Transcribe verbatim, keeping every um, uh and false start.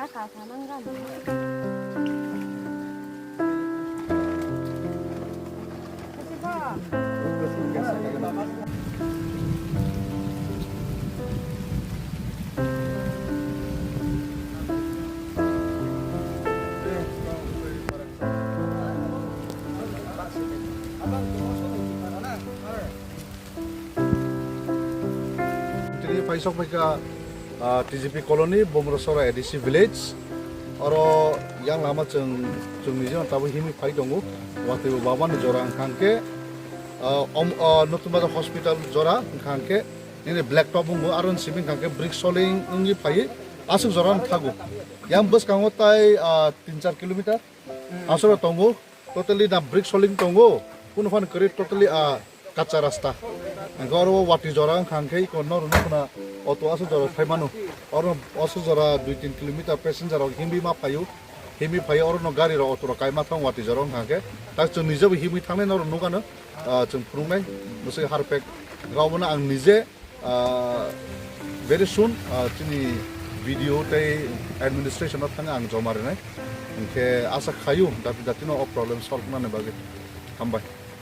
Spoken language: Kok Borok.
Tini paisok paika, ah, T G P colony, Bomrosora A D C village. Oro yang lama chwng, chwng ni jora tabuk himwi phai tongo. Watwi bo baba ni jora wngkha hwnkhe, ah, om, ah, Nutun Bazar hospital jora wngkha hwnkhe, nini black top wngo, aro ni simi wngkha hwnkhe brick soling wngwi phaiwi aswk jora wng thago. Yang bwskango tai, ah, tin char kilometer aswk tongo. Totally na brick soling tongo, kunu phan kwrwi totally, ah, kacha rasta. Hwnkhe oro watwi jora wngkha hwnkhe iko norok nukna auto aswk jora phai mano. Oro aswk jora dui tin kilometer passenger rok himwi ma phaio. Himwi phaio oro no gari rok auto rok kaima thang watwi jora wngkha hwnkhe. Tak chwng nijebo himwi thangnai norok nukano, ah, chwng phunuknai bwswk harpek. Hwnkhe obono ang nije Ah, very soon, ah, chini B D O tei administration o thangwi ang joma rinai. Hinkhe asa khaio dati dati no o problem solve nani bagwi. Hambai.